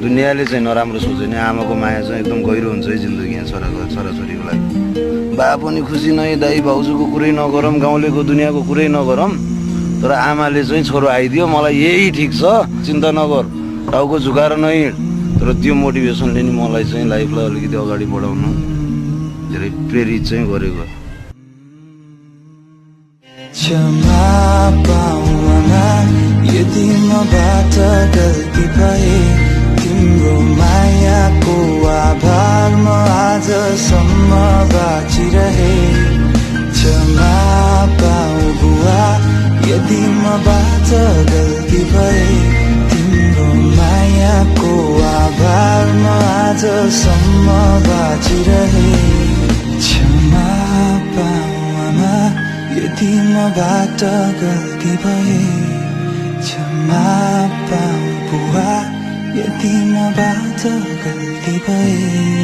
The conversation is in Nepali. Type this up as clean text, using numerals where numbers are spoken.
दुनियाँले चाहिँ नराम्रो सोच्यो नि आमाको माया चाहिँ एकदम गहिरो हुन्छ है जिन्दगी यहाँ छोराछोरीको लागि। बा पनि खुसी नै, दाइ भाउजूको कुरै नगरौँ, गाउँलेको दुनियाँको कुरै नगरौँ, तर आमाले चाहिँ छोरो आइदियो मलाई यही ठिक छ, चिन्ता नगर, टाउको झुकाएर नै हिँड। तर त्यो मोटिभेसनले नि मलाई चाहिँ लाइफलाई अलिकति अगाडि बढाउन धेरै प्रेरित चाहिँ गरेको। क्षमा पाऊ आमा, यदि मबाट गल्ती भए, तिम्रो मायाको आभार म आजसम्म बाँचिरहे। क्षमा पाऊ बुवा, यदि मबाट गल्ती भए, तिम्रो मायाको आभार म आजसम्म बाँचिरहे। क्षमा पाऊ आमा, यदि मबाट गल्ती भए, क्षमा पाऊ बुवा, यदि मबाट गल्ती भए।